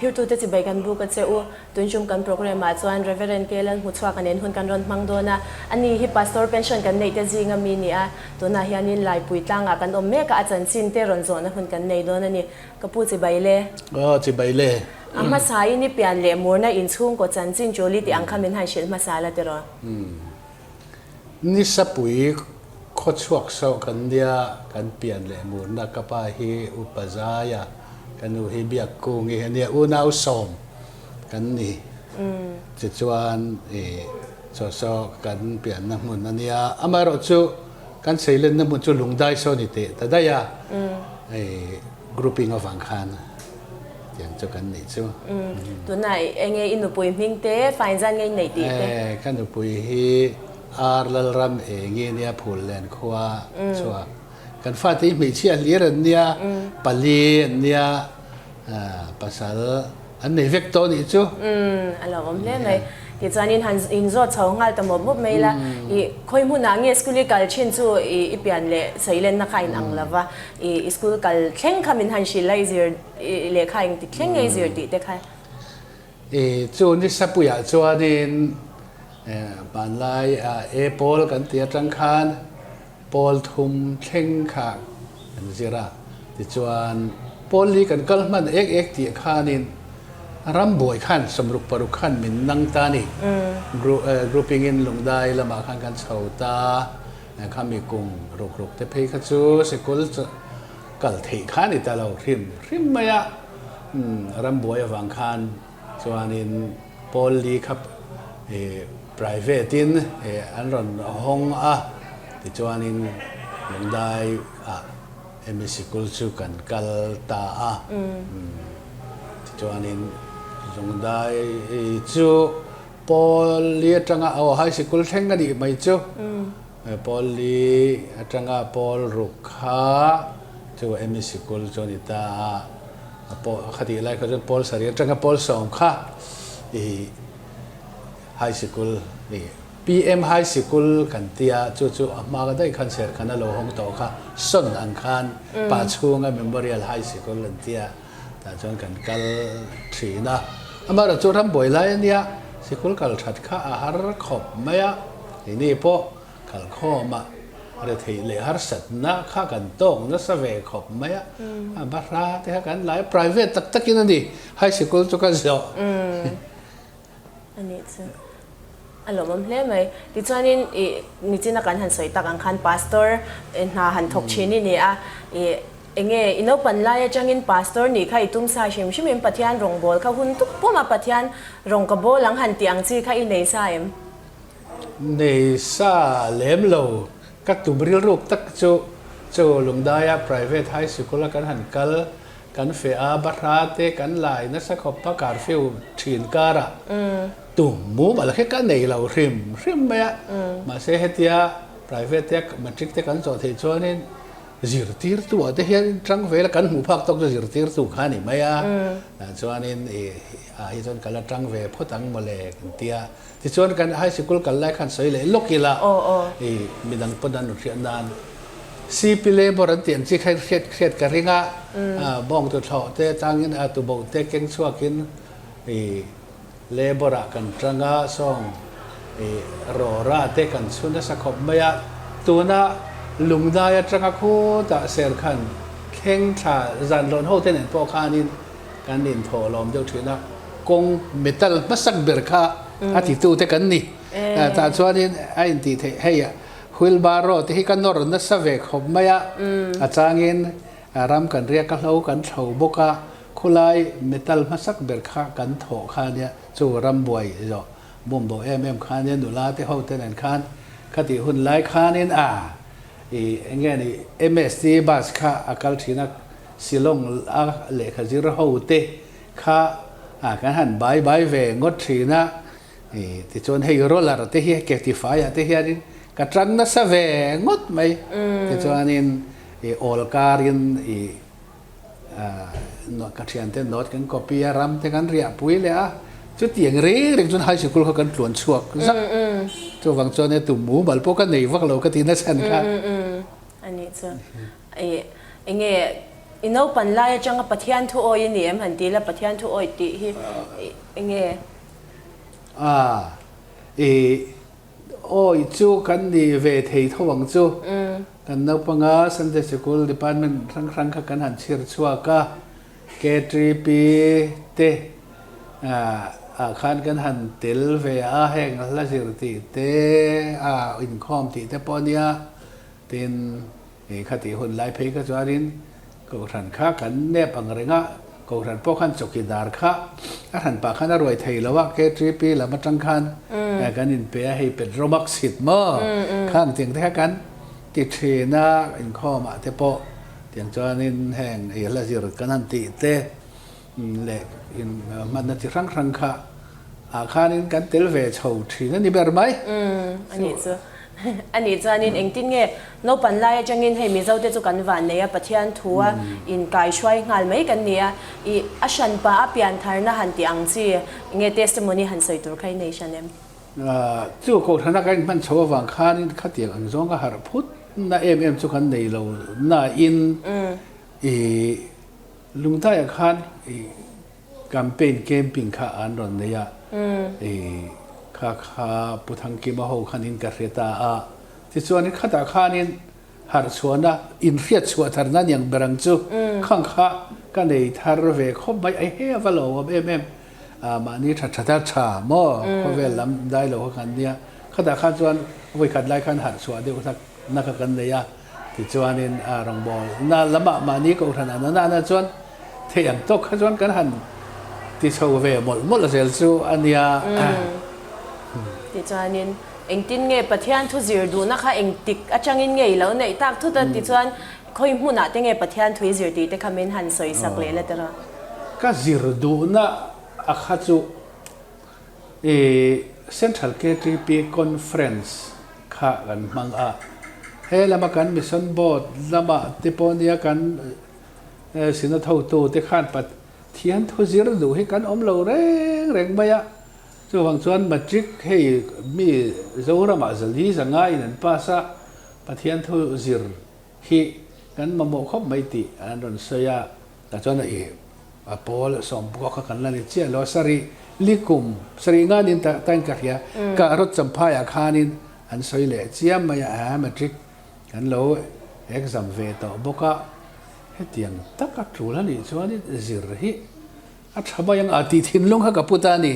Thirtute chibai kan buk a che u. Tunchum kan programme ah chuan Reverend K Lalhmuchhuaka nen hun kan rawn hmang dawn a. Ani hi Pastor pension kan neih te zinga mi ni a. Tunah hianin Laipui tlangah kan awm mek a, a chanchin te rawn zawhna hun kan nei dawn a ni. Ka pu chibai le. Aw chibai le. A hmasa in i pian leh murna inchhungkaw chanchin Julie tih ang kha min han hrilh hmasa la tiraw? Nisapui khawchhuak sauh kan nia, kan pian leh murna ka pa hi Upa Zaia, ka nu hi Biakkungi a nia, unau sawm kan ni. Tichuan i chaw saw kan pianna hmun a nia, amaherawhchu kan seilenna hmun chu Lungdai saw ni teh ta daih a, i grouping avang khan. Tiang chu kan nih chu. Tunah enge i nupui hming te, fine zan nge i neih tih te? E, ka nupui hi Ar Lalram Engi nia Phullen khua chhuak. Kan fate hi hmeichhia hlir an nia, pali an nia, pasal an nei vek tawh nih chu. A lo awm hle mai. Tichuanin han inzawt chho nghal ta mawp mawp mai la, i khawi hmunah nge school i kal thin chu i pian leh sawilenna kha a inang lo va, I school kal thleng kha min han hrilh a, i zir i lehkha engtik thleng nge i zir tih te kha? I chu Nisapuiah chuanin hmanlai A pawl kan tih atang khan pawl thum thleng kha kan zir a, tichuan pawl li kan kal hman ek ek tih khanin rambuai khan 66 khan min nang ta a ni. Grouping in Lungdai lamah khan kan chho ta. Khami kum ruk ruk te phei kha chu sikul kal theih kha a ni ta lo hrim hrim mai a, rambuai avang khan chuanin pawl li kha private in an rawn hawng a, tichuanin Lungdai ah hemi sikul chu kan kal ta a, tichuanin Lungdai chu Pawl li atanga aw high sikul thleng a nih mai chu. Pawl li atanga pawl ruk kha chu ME sikul chu a ni ta a. A pawl khatih lai kha chuan pawl sarih atanga pawl sawm kha i high sikul i PM high sikul kan tia chu chu a hma daih khan serkhan a lo hawng tawh kha sawn ang khan pa chhunga memorial high sikul an tia. Tah chuan kan kal thin a, amaherawh chu ram buai lai a nia, sikul kal that kha a har khawp mai a, keini pawh kalkhawm a retheih leh harsatna kha kan tawk nasa ve khawp mai a, a bahra te kha kan lai private tak takin a ni, high sikul chu ka zawh. A nih chu a lawmawm hle mai. Tichuanin ih nichina kan han sawi tak ang khan pastor hna han thawk thin i ni a, ih enge i naupan lai atangin pastor nih kha i tum sa hrim hrim em Pathian rawngbâwl kha hun tuk puma Pathian rawng ka bâwl ang han tih ang chi kha i nei sa em? Nei sa lem lo, ka tum rilruk tak chu chu Lungdaia private high sikul a kan han kal Kan feh a, bahra te kan lai nasa khawp a, curfew thin karah tum mumal kha ka nei lo hrim hrim mai a. Mahse hetia private te matric te kan zawh theih chuanin zirtirtu ah te hian tang vel a, kan hmuh phak tawk chu zirtirtu kha a ni mai a. Tah chuanin ih ah hi chuan ka la tang ve phawt ang mawle kan ti a. Tichuan kan high sikul kal lai khan sawi leh lawk ila i midang pawn an rawn hriat nan CP labour an tih ang chi kha hriat hriat ka ring a, bawng tu thlawh te tangin a tuboh te keng chhuakin i labour ah kan tang a sawng i rawra te kan chhu nasa khawp mai a, tuna lungdai atanga khutah serkhan thleng thla zanlawn ho te nen pawh khanin Kan inthawh lawm deuh thin a, kawng metal hmasak ber kha a titu te kan ni. Tah chuanin a intih theih hei wheelbarrow te hi ka nawr nasa ve khawp mai a, a changin ram kan riak a hlo kan thlo bawk a, khulai metal hmasak ber kha kan thawh kha ania chu ram buai zawh bum bo em em kha ania nula te ho te nen khan khatih hun lai khanin a i enge ni MST bus kha a kal thin a. Shillong a lehkha zir ho te kha kan han bai bai ve ngawt thin a, tichuan hei roller te hi ke tifaiah te hianin ka tan nasa ve ngawt mai, tichuanin awl karin ka thiante note kan copy a, ram te kan riah pui leh a, chutiang reng reng chuan high sikul kha kan tluan chhuak zak, chuvang chuan e tum mumal pawh ka nei vak lo ka ti nasa kha. A nih chu. Enge I naupan lai atanga Pathian thu awi i ni em han ti ila, Pathian thu awi tih hi eng nge? A, i awi chu kan ni ve thei tho ang chu. Kan naupanga Sunday Sikul Department hrang hrang kha kan han chhir chhuak a, KTP te ah khan kan han tel ve a, heng hla zir tih te, a inkhawm tih te pawh a nia. Tin, i khatih hun lai phei kha chuanin Kohhran kha kan nep ang reng a, Kohhran pawh khan chawkidar kha a hran pah khan a ruai thei lo a, KTP lam atang khan kan inpe a, hei Petromax hit maw khang tiang te kha kan ti thin a, inkhawm ah te pawh tiang chuanin heng i hla zir kan han tih te leh in hmanna chi hrang hrang kha ah khanin kan tel ve chho thin a ni ber mai. A nih chu. A nih chuanin engtin nge naupan lai atangin hei Mizo te chu kan van nei a, Pathian thu a inkai hruai nghal mai kan ni a, i a hran pah a pian tharna han tih ang chi nge testimony han sawi tur kha i nei hran em? Chu kohhrana kan inhman chho avang khanin khatiang ang zawng ka harh phut na em em chu kan nei lo nain i Lungdaiah khan i Campaign camping kha an rawn nei a, i kha kha Pu Thangkima ho khanin ka hre ta a, tichuanin khatah khanin harh chhuahna, inhriat chhuah tharna aniang ber ang chu, khang kha ka nei thar ve khawp mai, ai he a va lo awm em em, mahni tha tha ta tha maw khawvel lam dai lo kha kan nia, khatah khan chuan vawikhat lai khan harh chhuah deuh hlak na kha kan nei a. Tichuanin rawngbawl na lamah mahni kohhran an an ah chuan theih ang tawk kha chuan kan han ti chho ve mawlh mawlh zel chu a nia. Tichuanin engtin nge Pathian thu zir duhna kha engtik atangin nge i lo neih tak thut a tichuan khawi hmunah te nge Pathian thu i zir tih te kha min han sawi sak leh la tira. Ka zir duhna a kha chu I Central KTP Conference kha kan hmang a, he lama kan Mission Board lama te pawh nia kan Synod hotu te khan Pathian thu zir duh hi kan awm lo reng reng mai a, chuvang chuan Matric hei mi Zoramah zali zanga in an pass a, Pathian thu zir hi kan mamawh khawp mai tih an rawn sawi a. Tah chuan i a pawl sawmpua kha kan la ni chiah lo a, sarih li kum sarih nga nin ta tain ka hria, ka rawt champhaiah khanin an sawi leh chiam mai a, a matric kan lo exam ve tawh bawk a, hetiang taka tul a nih chuanin zir hi a tha mai ang a tih thinlung kha ka pu ta a ni.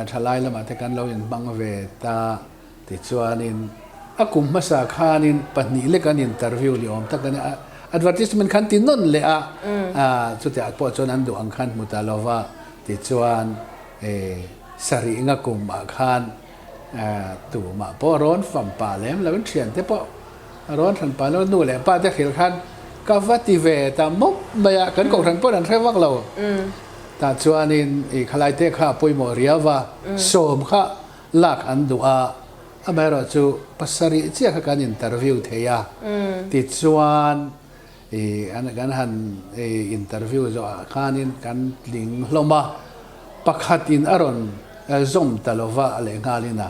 Thalai lamah te kan lo inhmang ve ta. Tichuanin a kum hmasa khanin pahnih lek an interview ni awm tak a ni a, advertisement khan ti nawn leh a, chutiah pawh chuan an duh ang khan hmu ta lo va, tichuan sarih nga kum ah khan tumah pawh rawn fam pah lem lo in thiante pawh rawn hran pah lo, nu leh pa te hrilh khan ka va ti ve ta mawp mai a, kan kohhran pawh an hre vak lo, tah chuanin i khalai te kha a pawimawh riau va, sawm kha lak an duh a, amaherawhchu pasarih chiah kha kan interview thei a, tichuan ih kan han interview zawhah khanin kan tling hlawm a, pakhatin a rawn zawm ta lo va lehnghalin a,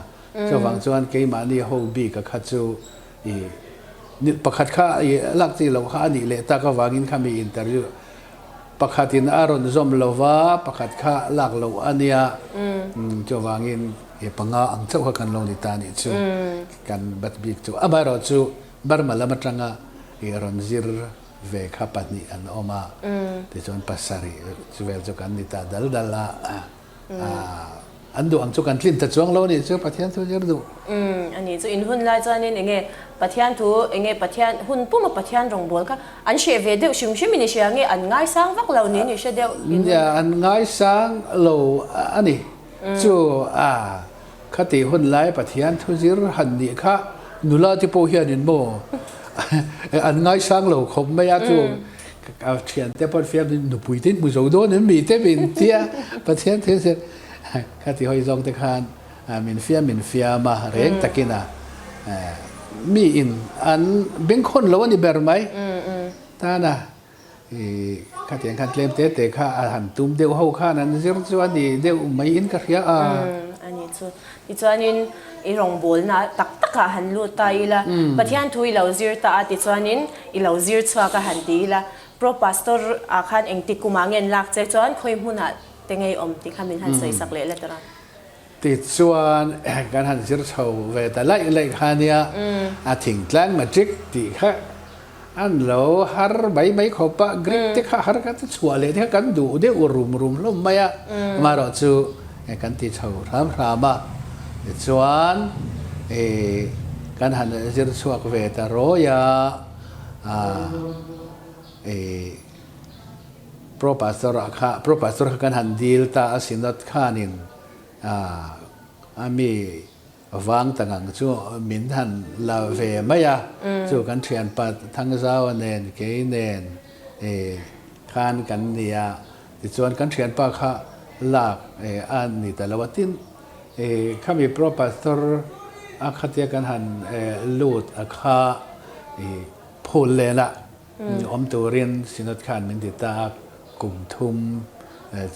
chuvang chuan keimahni ho bik a kha chu ih pakhat kha ih lak chi loh kha a nih leh tak avangin khami interview Pakhatin a rawn zawm lo va, pakhat kha lak loh a nia. Chuvangin he panga ang chauh kha kan lo ni ta nih chu kan bat bik chu. Amaherawhchu Burma lam atanga i rawn zir ve kha pahnih an awm a, tichuan pasarih chu vel chu kan ni ta dal dal a. An duh ang chu kan tlin ta chuang lo nih chu Pathian thu zir duh. Umm a nih chu in hun lai chuanin enge Pathian thu enge Pathian hun puma Pathian rawngbawl kha an hreh ve deuh hrim hrim in i hria nge an ngaisang vak lo niin i hre deuh in hun. An ngaisang lo a ni chu a khati hun lai Pathian thu zir han nih kha nula te pawh hianin maw an ngaisang lo khawp mai a chu A thiante pawh fiam in nupui te in hmu zo dawn em mi te min tia Pathian thil thil kha ti hawi zawng te khan min fiam min fiam a reng takin a mi in an bengkhawn lo a ni ber mai tana i khatiang khan tlem te te kha a han tum deuh ho khan an zir chu a ni deuh mai in ka hria a. A ni chu tichuanin i rawngbawlna tak takah han lut ta ila Pathian thu i lo zir ta a tichuanin I lo zir chhuak a han ti ila. Pro Pastor ah khan engtik kumah nge an lak che chuan khawi hmunah te ngei awm tih kha min han sawi sak leh la tawh a. Tichuan kan han zir chho ve ta laih laih kha nia, a thingtlang matric tih kha an lo har mai mai khawp a, Greek te kha har kha te chhuah leh te kha kan duh deuh rum rum hlawm mai a, amaherawh chu kan ti chho hram hram a. Tichuan kan han zir chhuak ve ta rawi a, Pro Pastor ah kha Pro Pastor kha kan han dil ta a Synod khanin a mi vang ta ngang chu min han la ve mai a, chu kan thianpa Thangzaua nen kei nen khan kan ni a, tichuan kan thianpa kha lak a ni ta lo a, tin khami Pro Pastor a khatia kan han lut a kha phul len a. Awm turin Synod khan min ti ta a, kum thum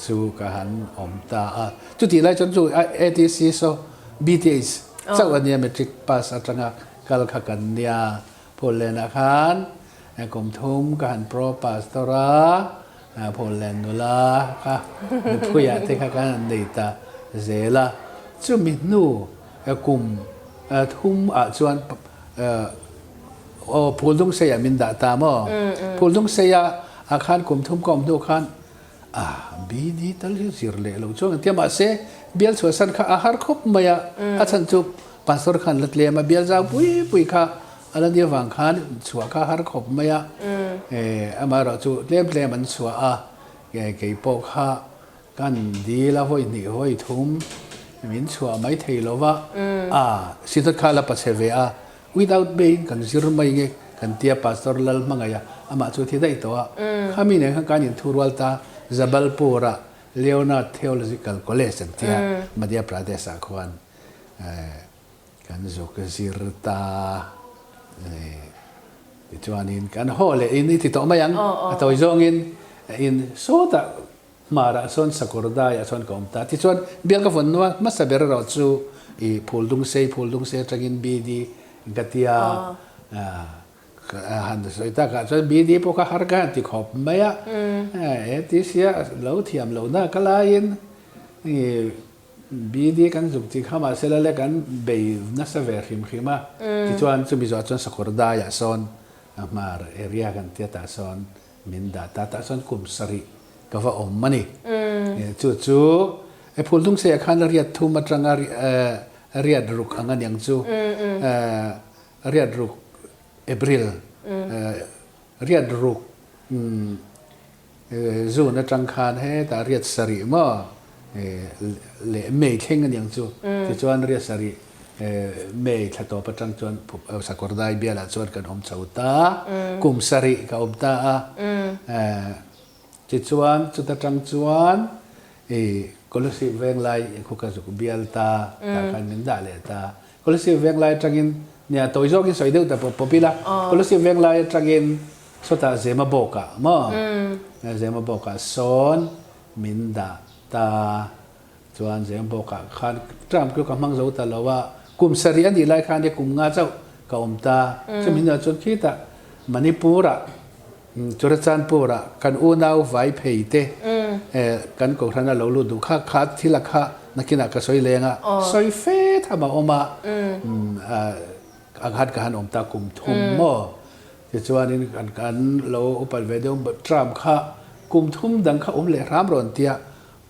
chu ka han awm ta a. Chutih lai chuan chu ATC saw BTH chauh a nia, Matric pass atanga kal kha kan nia. Phullenah khan kum thum ka han pro pastor a, Phullen nula kha nupuiah te kha kan han nei ta zel a. Chumi hnu kum thum ah chuan Aw, Phuldungsei ah min dah ta maw? Phuldungsei ah ah khan kum thum ka awm hnu khan ah BD tal hi zir leh lo chuang tia mahse bial chhuahsan kha a har khawp mai a, a chhan chu pastor khan la tlem a, bial zau pui pui kha a la nia vang khan chhuah kha a har khawp mai a, amaherawh chu tlem tlem an chhuah a, kei pawh kha Kan dil a vawi hnih vawi thum min chhuah mai thei lo va, a Synod kha la pachhe ve a, without bail kan zir mai nge kan tia Pastor Lal hmangaih a, amah chu thi daih tawh a, khami nen khan kan inthu rual ta Jabalpur ah Leonard Theological College an tia Madhya Pradesh ah khuan kan zuk zir ta tichuanin kan haw leh in i ti tawh mai ang a tawi zawngin in sawtah Hmarah chuan sakawr daiah chuan ka awm ta. Tichuan, bial ka vawn nua hmasa ber erawh chu i Phuldungsei, Phuldungsei atangin BD ka tia han sawi takah chuan BD pawh kha har ka han ti khawp mai a. He ti sia lo thiam lohna ka laiin i BD kan zuk chi kha mahse la le kan bei nasa ve hrim hrim a. Tichuan, chumi zawh chuan sakawr daiah sawn Hmar area kan tia tah sawn Min dah ta tah chuan kum sarih ka va awm a ni. Chu chu e Phulhnungseiah khan riat thum atanga riat ruk ang a niang chu. Riat ruk April riat ruk June atang khan hetah riat sarih maw leh May thleng a niang chu. Tichuan riat sarih May thla tawp atang chuan Sakawrdai bialah chuan kan awm chho ta, kum sarih ka awm ta a. Tichuan chuta tang chuan i Kolasib Venglai khu ka zuk bial ta, tah khan min dah leh ta. Kolasib Venglai atangin nia tawi zawkin sawi deuh ta pawp pawp ila, Kolasib Venglai atangin sawtah Zemabawkah maw, Zemabawkah sawn min dah ta. Chuan Zembawkah khan term chu ka hmang zo ta lo a, kum sarih a nih lai khan nia kum nga chauh ka awm ta. Chumi hnuah chuan khitah Manipur-ah Churachandpur-ah kan unau vai phei te kan kohhran a lo lut duh kha kha thil a kha nakinah ka sawi leng a, sawi fe tham a awm a, a khan ka han awm ta kum thum maw. Tichuanin kan lo upat ve deuh term kha kum thum dang kha awm leh hram rawn tia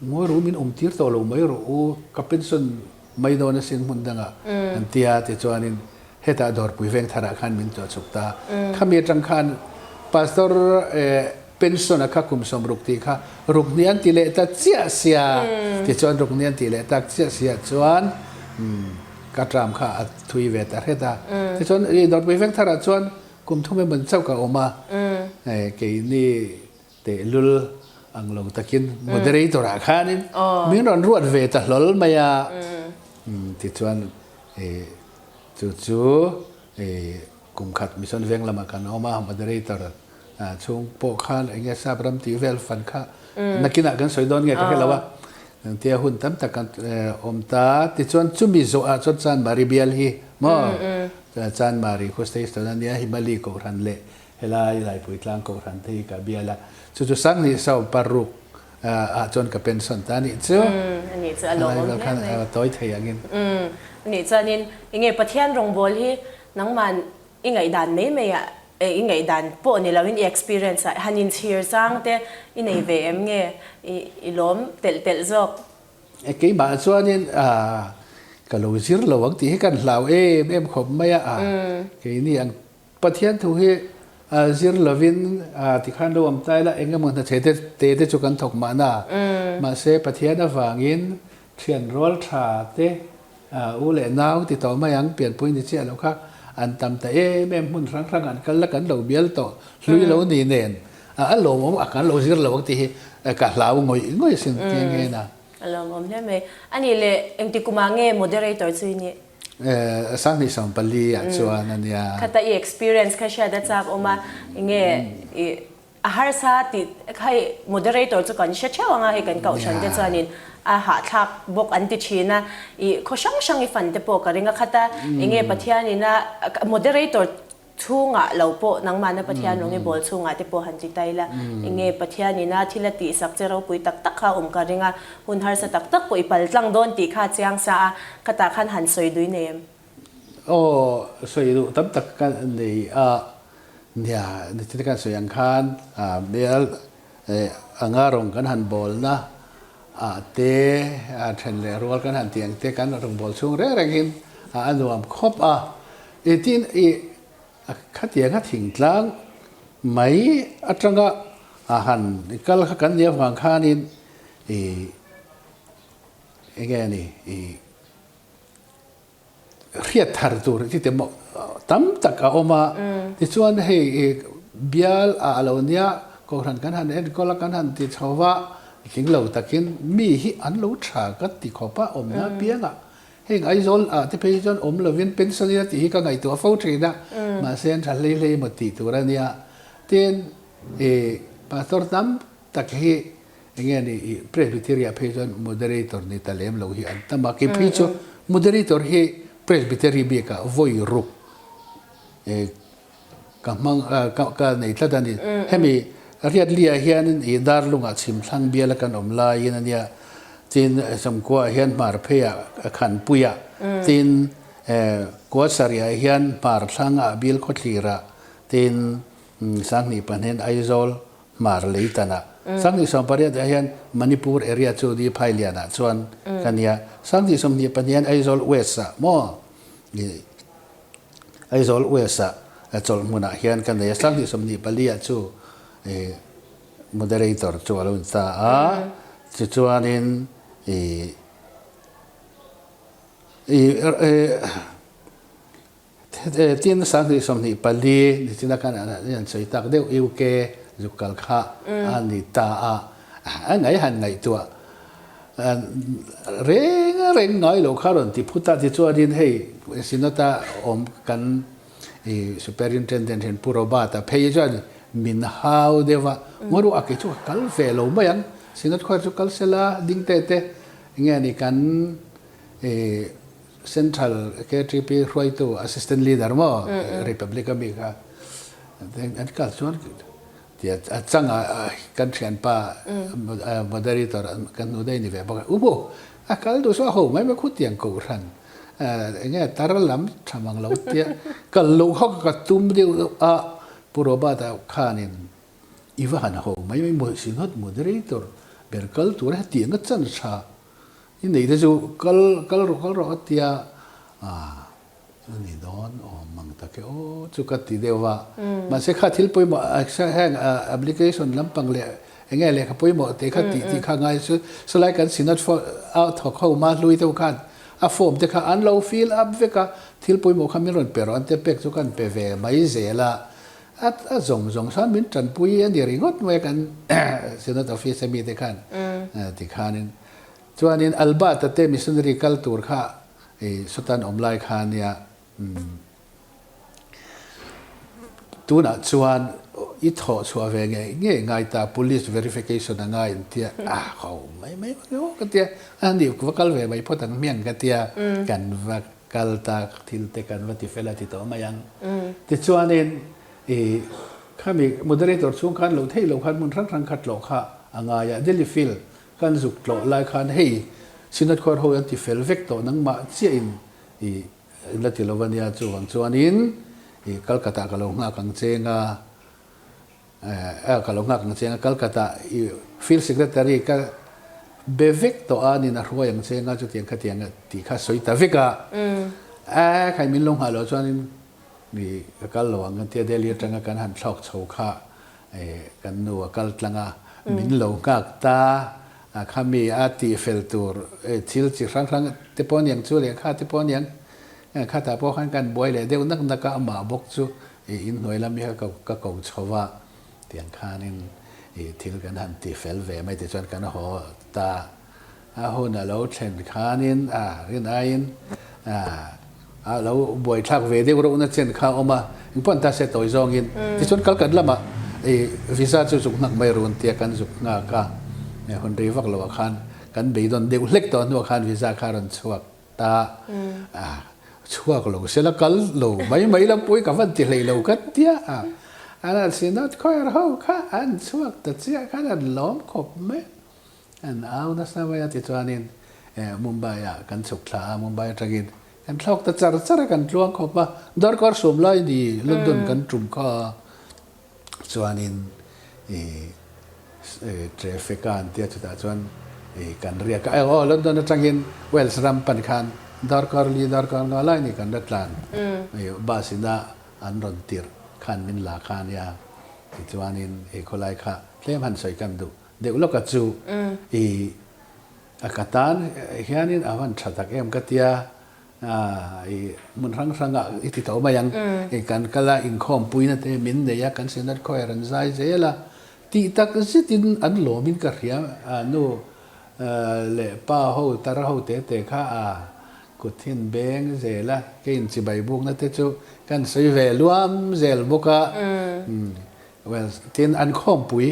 Ngawi ru min awm tir tawh lo mai rawh u, ka pension mai dawn asin hmun dangah an ti a, tichuanin hetah dawrpui veng tharah khan min tuah chhuk ta. Khami atang khan Pastor pension a kha kum 60 tih kha rukni an ti leh ta chiah sia, tichuan rukni an ti leh tak chiah sia chuan ka term kha a thui ve ta hret a. Tichuan dawrpui veng tharah chuan kum thum emaw chauh ka awm a, keini Tehlul ang lo takin moderator ah khanin min rawn ruat ve ta hlawl mai a, tichuan chu chu kum khat mission veng lamah kan awm a, moderator chhung pawh khan eng nge sap ram tih vel fan kha nakinah kan sawi dawn nge ka hre lo a, tia hun tam tak kan awm ta, tichuan chumi zawh ah chuan Chanmari bial hi maw Chanmari khu station a nia Himali kohhran leh. Helai Laipui tlang kohhran te hi ka bial a, chu chu Sanghnih 16 ah chuan ka pension ta a nih chu. A nih chu a lawmawm hle mai. A tawi thei angin. A nih chuanin enge Pathian rawngbawl hi nangman i ngaihdan mai mai ah i ngaihdan pawh ni loin i experience ah han inchhir chang te i nei ve em nge i lawm telh telh zawk? Keimah chuanin ka lo zir lo ang tih hi kan hlau em em khawp mai a, keini ang Pathian thu hi zir lovin tikhan lo awm ta ila eng emaw hna chhe te te chu kan thawk mahna. Mahse Pathian avangin thian rual tha te u leh nau ti tawh mai ang pianpui ni chiah lo kha an tam ta em em hmun hrang hrang an kal la kan lo bial tawh hlui lo ni nen a lawmawm a kan lo zir lo ang tih hi ka hlau ngawih ngawih asin nghe nghe na. A lawmawm hle mai. A nih leh engti kumah nge moderator chu i nih? 2014 ah chuan a nia. Khata i experience kha hriat a chak awm a, enge i a harsa tih hei moderator chu kan hre theuh ang a, hei kan kohhran te chuanin a hahthlak bawk an ti thin a, i khaw hrang hrang i fan te pawh ka ring a, khata enge Pathianin a moderator Chhungah lo pawh nangmahna Pathian rawng i bawl chhungah te pawh han ti ta ila, enge Pathian ina thil a tihsak che ropui tak tak kha a awm ka ring a, hun harsa tak tak pawh i pal tlang dawn tih kha a chiang sa a, khatah khan han sawi dui nei em? Aw, sawi duh tam tak ka nei a, nia, nichina kan sawi ang khan bial anga rawng kan han bawlna ah te, then leh rual kan han tih ang te kan rawng bawl chhung reng rengin a nuam khawp a. I tin i khatianga thingtlang mai atanga a han kal kha kan nih avang khanin i enge a ni i hriat thar tur chi te maw tam tak a awm a. Tichuan hei i bial ah a lo nia kohhran kan han enkawl a kan han ti chho va tling lo takin mi hi an lo tha ka ti khawp a awmna apiangah Heng Aizawl ah te phei hi chuan awm lovin pension ila tih hi ka ngaihtuah fo thin a, mahse an tha hlei hlei emaw tih tur a nia. Tin, i pastor tam tak hi enge ni i Presbytery ah phei chuan moderator ni ta lem lo hi an tam a, kei phei chu moderator hi Presbytery bikah vawi ruk i Ka hmang ka nei tlat a ni. Hemi Riatli-ah hianin i Darlungah chhimthlang biala kan awm laiin a nia. Tin, Sawmkuaah hian hmar pheiah Khanpuiah, tin, Kuasariah hian hmar thlangah Bil Khawthlirah, tin, 2002 Aizawl hmar Leitanah. 2018 ah hian Manipur area chu Di Phailianah chuan ka nia. 2022 Aizawl West-ah maw? Aizawl West ah chawlh hmunah hian ka nei a, 2024 ah chu moderator chu a lo in ta a, tichuanin ih tin 2024 nichina khan an sawi tak deuh UK zuk kal kha a ni ta a, a ngaih han ngaihtuah Reng reng ngai lo kha rawn ti phut a, tichuanin hei Synod-a awm kan i Superintendent hian Pu Robert-a phei chuan min hau deuh a, Ngaw a kei chu ka kal ve lo mai ang, Synod khuar chu kal sela ding te te nge ni kan i Central KTP hruaitu Assistant Leader maw Republic a mi kha an kal chuan Tia a changa kan thianpa moderator kan hnu daih ni ve bawk a, Ubu, a kal duh saw a ho mai mai khutiang kohhran enge tar lam tha mang lo tia kal loh kha ka tum deuh deuh a, Pu Robert-a khanin i va han ho mai mai maw Synod moderator ber kal tur a hetiang a chan tha i nei te chu kal kal rawh kal rawh a tia. A ni dawn awm mang tak e aw chu ka ti deuh a. Mahse kha thil pawimawh heng application lampang leh eng nge lehkha pawimawh te kha tih tih kha ngai chu sawlai kan synod a thawk ho ma hlui deuh khan a form te kha an lo fill up vek a, thil pawimawh kha min rawn pe rawh an te pek chu kan pe ve mai zel a. A zawng zawng chuan min tanpui a ni ringawt mai a kan synod office ami te khan tikhanin. Chuanin Albert-a te missionary kal tur kha I sawtan awm lai kha nia umm tunah chuan i thawh chhuah ve ngei ngei ngai ta police verification a ngai an tia a ho mai mai mai aw ka tia a ni va kal ve mai phawt ang hmiang ka tia kan va kal ta thil te kan va ti fel a ti tawh mai ang tichuanin i. Khami moderator chhung khan lo theih lo khan hmun hrang hrang kha tlawh kha a ngai a, Delhi Field kan zuk tlawh lai khan hei Synod Choir ho an ti fel vek tawh nangmah chiah in i la ti lo ania chuvang chuanin i Calcutta ka lo nghak ang cheng a, ka lo nghak ang cheng a Calcutta i Field Secretary ka be vek tawh a nin a hruai ang cheng a chutiang khatiang tih kha sawi ta vek a, a khai min lo nghah loh chuanin Mi ka kal lo ang kan tia Delhi atanga kan han thlawk chho kha kan nu a kal tlang a, min lo nghak ta a kha mi a tih fel tur thil chi hrang hrang te pawh aniang chu lehkha te pawh aniang khatah pawh khan kan buai leh deuh nak nak a, amah bawk chu inhnuai lam hi ka ko chho va tiang khanin thil kan han ti fel ve mai tichuan kan haw ta. A hun a lo thlen khanin a rin aiin a lo buaithlak ve deuh reuhna chen kha a awm a, engpawh an ta se tawi zawngin. Tichuan kal kan lamah i visa chu zuk nghak mai run tia kan zuk nghak a, hun rei vak loah khan kan beidawn deuh hlek tawh hnuah khan visa kha a rawn chhuak ta a, chhuak lo sela kal lo mai mai la pawi ka van ti hlei lo ka tia a, an han sinawt khawi ho kha an chhuak ta chiah khan an lawm khawp mai. An au nasa mai a tichuanin Mumbai ah kan chhuk thla a, Mumbai atangin kan thlawk ta char char a, kan tluang khawp a, darkar sawm lai ni London kan tum kha a, chuanin traffic a an tia chutah chuan kan riak a, aw London atangin Wales ram pan khan darkar li darkar nga lai ni kan la tlan bus ina an rawn tirh khan min la kha ania, tichuanin khawlai kha tlem han sawi kan duh. Deuh lawka chu i a ka tan hianin a van tha tak em ka tia i hmun hrang hrangah i ti tawh mai ang i kan kal a inkhawmpuina te min nei a kan Synod Choir an zai zel a tih tak zetin an lawmin ka hria a nu leh pa ho tar ho te te kha a kut hin beng zel a kei inchibai bukna te chu kan sawi ve luam zel bawk a. Well, tin an khawmpui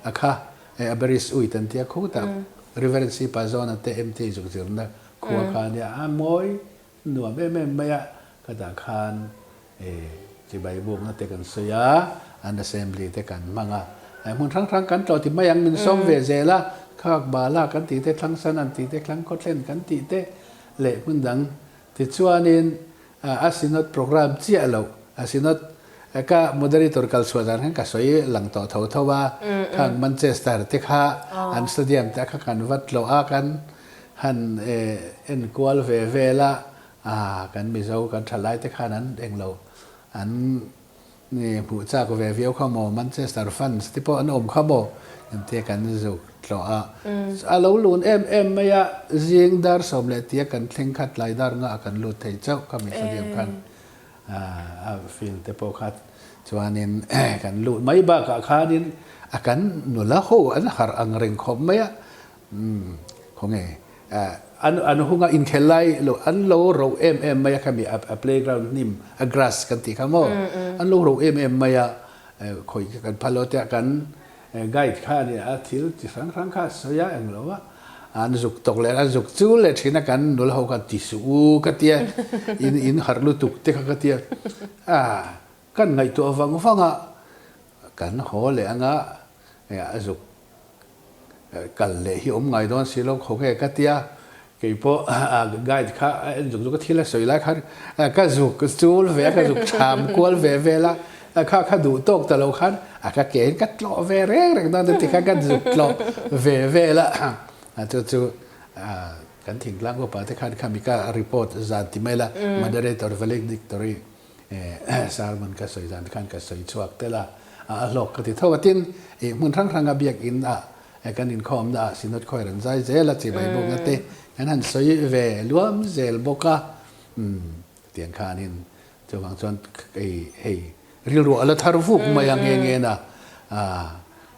a kha a Beris uit an tia khutah Reverend C Pazawna te MT zuk zirna khua kha a nia, a mawi nuam em em mai a, khatah khan chibai bukna te kan sawi a, an assembly te kan hmang a, hmun hrang hrang kan tlawh ti mai ang min sawm ve zel a, khak bala kan tih te, thlangsan an tih te, thlang khawthlen kan tih te leh hmun dang tichuanin A Synod program chiah loh, a Synod ka moderator kal chhuah dan khan ka sawi lang tawh tho tho a, khang Manchester te kha an stadium te kha kan va tlawh a, kan han enkual ve vel a, kan Mizo kan thalai te khan an englo an Ni hmuh chak ve viau kha maw, Manchester fans te pawh an awm kha maw engtia kan zuk tlawh a, a lo lun em em mai a, zing dar 10 leh tia kan thleng kha tlai dar nga ah kan lut thei chauh kha mi stadium khan a field te pawh kha chuanin kan lut mai bakah khanin a kan nula ho an harh ang reng khawp mai a, Umm khawnge an an hunga inkhel lai lo an lo ro em em mai a khami a playground hnim a grass kan tih kha maw an lo ro em em mai a khawi kha kan phal lo te a kan guide kha a nia a thil chi hrang hrang kha a sawi a englo a an zuk tawk leh an zuk chul leh thin a kan nula ho khan ti suh u ka tia in in harh lutuk te kha ka tia a kan ngaihtuah vang vang a kan haw leh anga a zuk Kal leh hi awm ngai dawn si lo khaw nge ka tia, kei pawh guide kha a en zuk zuk a, thil a sawi lai khan ka zuk chul ve a, ka zuk cham kual ve vel a, kha kha duh tawk ta lo khan a ka ke in ka tlawh ve reng reng dawn a ti khan ka zuk tlawh ve vel a, chu chu kan thingtlang upa te khan khami ka report zan ti mai la, moderator valedictory Sermon ka sawi zan khan ka sawi chhuak tel a, a hlawk ka ti tho a. Tin, ih hmun hrang hranga biakinn ah kan inkhawmna ah Synod khawi rawn zai zel a, chibai bukna te kan han sawi ve luam zel bawk a. Umm, tiang khanin chuvang chuan hei hei rilru a la thar vuk mai a nghe nghe na.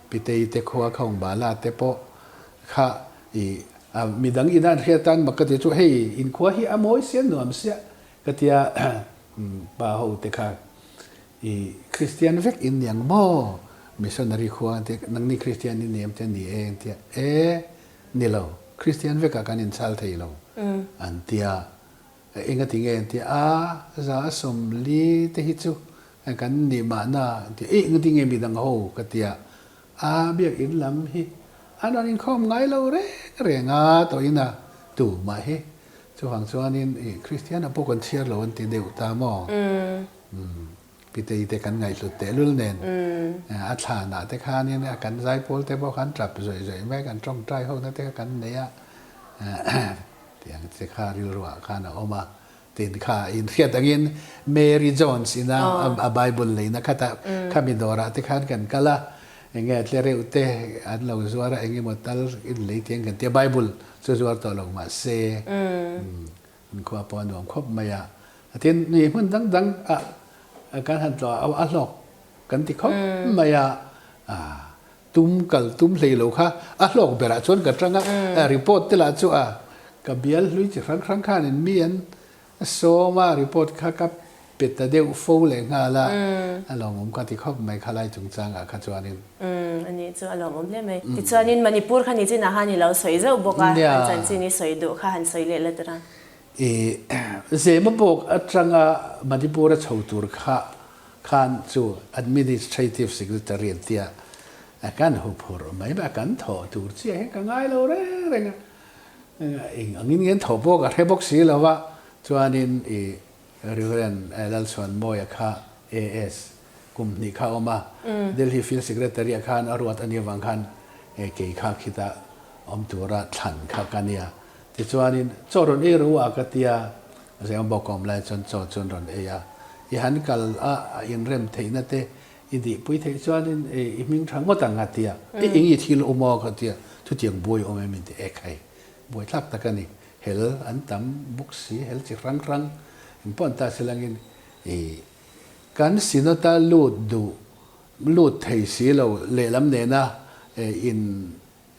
Pitei te khua Khawngbala te pawh kha ih midang ina an hriat tan mak ka ti chu hei inkhua hi a mawi sia nuam sia Ka tia pa ho te kha i Kristian vek in ni ang maw? Missionary khua an tia, nangni Kristian in ni em tia ni e an tia, e ni lo, Kristian vekah kan inchhal thei lo an tia, enga ti nge an tia, a za 40 te hi chu. kan nih mahna an ti a, ih engtin nge midang ho ka ti a, a biakinn lam hi an rawn inkhawm ngai lo reng reng a tawhin a tumah hi chuvang chuanin ih Kristian a pawh kan chhiar lo an ti deuh ta maw? Umm Pitei te kan ngaihhlut tehlul nen a thlanah te khanin kan zaipawl te pawh khan tap zawih zawih mai kan tawngtai ho na te kha kan nei a tiang te kha rilruah khan a awm a tin kha inhriat angin Mary Jones ina a Bible leina khatah khami dawrah te khan kan kal a enge tlereuh te an lo zuar a engemaw tal in lei tiang kan tia Bible chu zuar tawh lo mahse An khua pawh a nuam khawp mai a. Tin, ni hmun dang dang ah kan han tlawh a, a hlawk kan ti khawp mai a. Tum kal tum hlei lo kha a hlawk berah chuan ka tang a, report te lah chu a ka bial hlui chi hrang hrang khanin mi an sawm a, report kha ka pe ta deuh fo leh nghal a, a lawmawm ka ti khawp mai khalai chungchangah kha chuanin. Umm a nih chu a lawmawm hle mai. Tichuanin Manipur kha nichinah khan i lo sawi zauh bawk a, an chanchin i sawi duh kha han sawi leh la tura. I Zemabawk atanga Manipur a chho tur kha khan chu Administrative Secretary an tia, kan huphurh mai mai a, kan thawh tur chiah hian ka ngai lo reng reng a, eng angin nge an thawh pawh ka hre bawk si lo va, chuanin i Rev. Lalchhuanmawia kha AS kum hnih kha a awm a, Delhi Field Secretary ah khan a ruat a nih avang khan kei kha khita awm tura thlan kha ka nia. Tichuanin chaw rawn ei ro a ka tia, Zema bawk awm lai chuan chaw chu an rawn ei a. I han kal a, a inrem theihna te i dihpui theih chuanin i hming tha ngawt ang a tia. I eng i thil awm aw ka tia, chutiang buai awm em inti ek hei. Buaithlak tak a ni. Hel an tam bawk si, hel chi hrang hrang in pawh an ta si langin i kan Synod-a lut duh, lut thei si lo lehlam nena in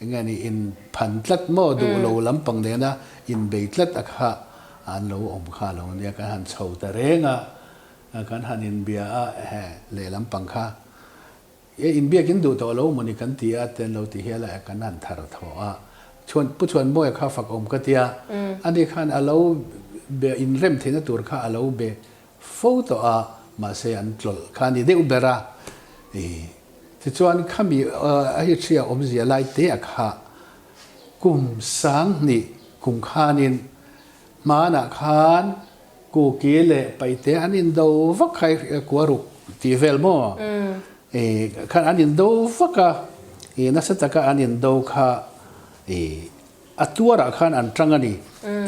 eng nge ni in phan tlat maw duh lo lampang nena in bei tlat a kha an lo awm kha lo nia kan han chho ta reng a, kan han inbia a he lehlam pang kha E inbiakin duh tawh lo mawni kan ti a te an lo ti hial a, kan han thar thaw a. Chhuan, Pu Chhuanmawia kha fak awm ka tia, ani khan a lo be inrem theihna tur kha a lo be fo tawh a, mahse an tlawlh kha a ni deuh ber a. I tichuan khami a hi hria awmzia lai te a kha kum 2000 kum khanin hmanah khan Kuki leh Paihte an indo vak kha i kua ruk tih vel maw? I khan an indo vak a, i nasa taka an indo kha i a tuarah khan an tang a ni.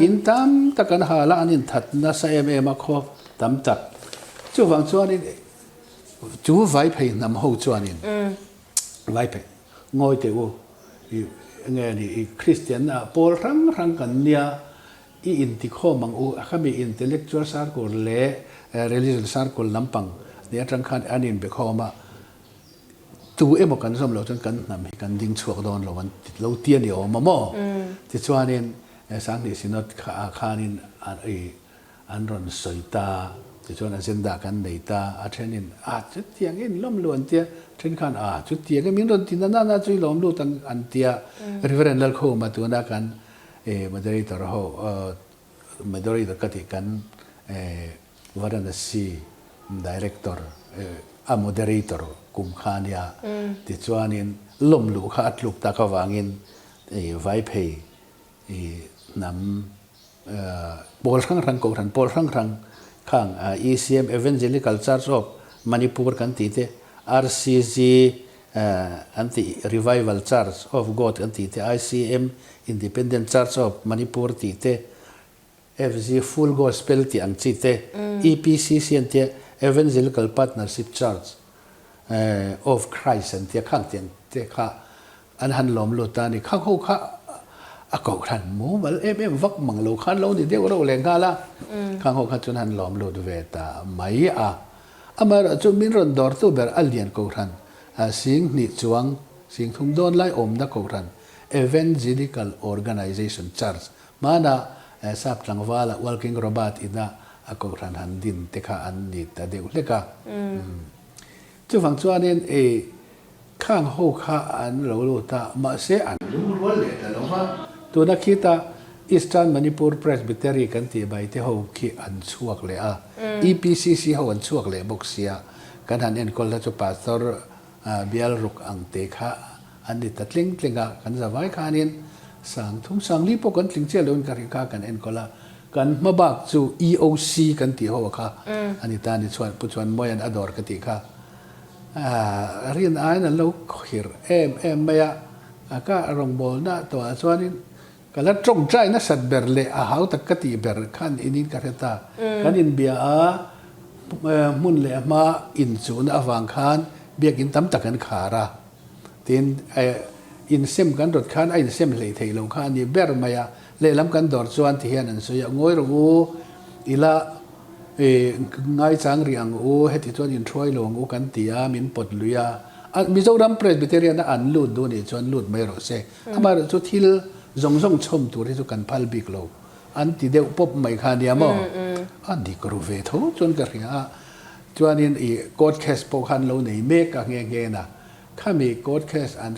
In tam tak an hal a, an inthat nasa em em a khaw tam tak. Chuvang chuanin chu Vaiphei hnam ho chuanin Vaiphei ngawi teh u i enge ni i Kristian ah pawl hrang hrang kan nia I intikhawm ang u, a khami intellectual circle leh religion circle lampang ni atang khan an inbekhawm a, tu emaw kan zawm loh chuan kan hnam hi kan ding chhuak dawn lo an ti lo ti a ni awm a maw? Tichuanin 2000 Synod ah khanin an rawn sawi ta, tichuan agenda kan nei ta, a thenin a chutiang in lawm lu an tia, then khan a chutiang e min rawn ti na na na chu i lawm lut ang an tia, Reverend Lalkhuma tuna kan E moderator ho moderator ka tih kan e Varanasi director a moderator kum kha ania tichuanin lawm luh kha a tluk tak avangin e Vaiphei e hnam pawl hrang hrang kohhran pawl hrang hrang khang ECM Evangelical Church of Manipur kan tih te RCG An tih Revival Church of God an tih te, ICM Independent Church of Manipur tih te, FG Full Gospel tih ang chi te, EPCC an tia Evangelical Partnership Church of Christ an tia khang tih ang te kha an han lawm lut ta a ni. Khang ho kha a kohhran mumal em em vak mang lo khan lo ni deuh reuh leh nghal a, khang ho kha chuan han lawm lut ve ta mai a. Amaherawhchu min rawn dawrtu ber a lian kohhran 2000 chuang 3000 dawn lai awmna kohhran Evangelical Organization Church hmana sap tlangvala Walking Robert ina a kohhran han din te kha an ni ta deuh hlek a. Chuvang chuanin Khang ho kha an lo lut a, mahse an lungrual leh ta lo va. Tuna khita Eastern Manipur Presbytery kan tih bai te ho khi an chhuak leh a, EPCC ho an chhuak leh bawk sia. Kan han enkawl kha chu Pastor bial ruk ang te kha an ni ta tling tling a, kan zavai khanin 3000 40 pawh kan tling chiah loin ka ri kha kan enkawl a, kan hma bak chu EOC kan tih ho kha a ni ta a ni chuan Pu Chuanmawia'n a dawr ka tih kha rin aiin an lo khir em em mai a, ka rawngbawlna tawhah chuanin Ka la tawngtai nasat ber leh a hau tak ka tih ber khan inin ka hre ta. Kan inbia a, hmun leh hma inchuhna avang khan biakin tam tak an khar a. Tin, insem kan rawt khan a insem hleih theih lo kha a ni ber mai a. Lehlam kan dawr chuan ti hian an sawi a, Ngawi rawh u, ila ngaichang rih ang u, heti chuan inhruai lo ang u kan ti a, min pawt lui a. Mizoram Presbyterian a an lut duh nih chuan lut mai rawh se. Amaherawh chu thil zawng zawng chhawm tur hi chu kan phal bik lo an ti deuh pawp mai kha nia maw? A dik ru ve tho chuan ka hria a, chuanin i court case pawh khan lo nei mek a nghe nghe na, khami court case an